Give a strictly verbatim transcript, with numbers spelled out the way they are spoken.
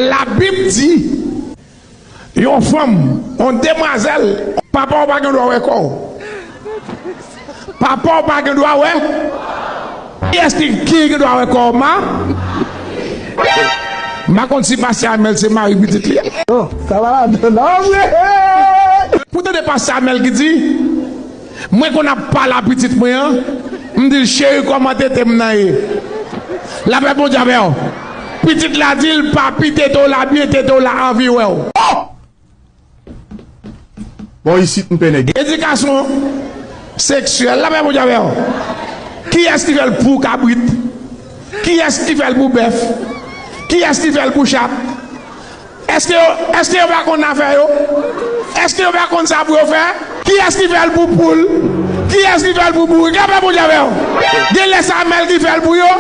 Labib di, yon fanm, yon demwazèl, papa w pa gen dwa wè kò w. Papa w pa gen dwa wè. Kiyès ki, ki gen dwa wè kò w, ma? M pa konn si pastè Amèl se mari pitit li a. Oh, sa va ladan non, vre. Pou tande pastè Amèl ki di, mwen konn ap pale a pitit mwen an, m di l, cheri, kòman tete m nan ye? Lapè Bondye avè w. Pitit la di l, papi, tete w la byen, tete w la anvi wè w. Oh! Bon, isit, m pè nèg. Edikasyon seksyèl, lapè Bondye avè w. Kiyès ki fè l pou kabrit? Kiyès ki fè l pou bèf? Kiyès ki fè l pou chat? Èske yo, èske yo pa konn afè yo? Èske yo pa konn sa pou yo fè? Kiyès ki fè l pou poul? Kiyès ki fè l pou bourik? Lapè Bondye avè w. Gen lè se Amèl ki fè l pou yo.